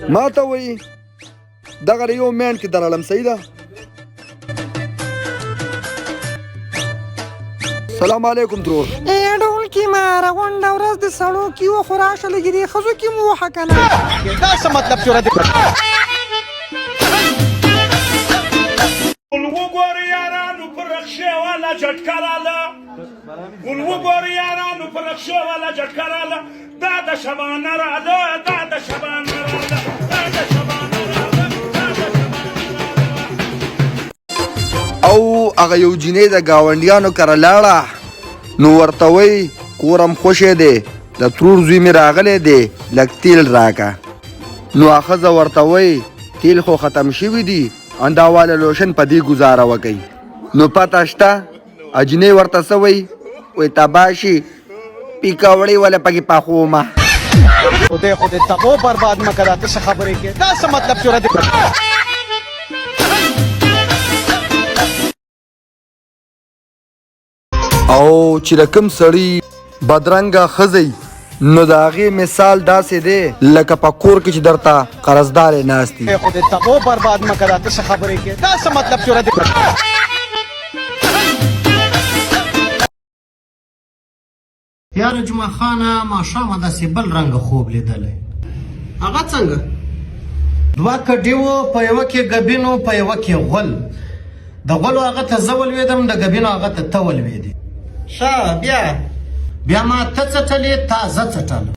ما ته وایي دغه یو مین کې درالم، صحیح ده. سلام علیکم ترور. ای ډول کې ما راغونډه ورځ د سړو کې و، خو راشه لږې دې ښځو کې مو وهه که نه. دا څه مطلب چې دې؟ ول وګورئ یارانو، پر رخشې والا جټکه راله. ول وګورئ یارانو، پر رخشې والا جټکه راله. دا د شبانه راله، دا د شبانه راله، دا د شبانه راله، دا د شبانه. او هغه یو جینۍ د ګاونډیانو کره لاړه، نو ورته وایي کورم خوشی دی، د ترور زوی مې راغلی دی، لږ تیل راکه. نو ښځه ورته وایي تیل خو ختم شوي دي، اندا واله لوشن په دې ګزاره وکئ. نو پته شته اجنې ورته څه وایي؟ وایي تباه شي، پیکوړې وله پکې پخومه. خدای خو دې تبو برباد مکه، دا ته څه خبرې کې؟ دا څه مطلب چې دې؟ او چې د کوم سړي بدرنګه ښځه، نو د هغې مثال داسې دی لکه په کور کې چې درته قرضدار ناست دي. خو دې تبو برباد مکه، دا ته څه خبرې کې؟ دا څه مطلب چې دې؟ یاره جمعه خانه، ماښامه داسې بل رنګ خوب لیدلی. هغه څنګه؟ دوه کډې وو، په یوه کې ګبینو، په یوه کې غول. د غولو هغه ته زه ولوېدم، د ګبینو هغه ته ته ولوېدې. ښه، بیا؟ بیا ما ته څټلې، تا زه څټلم.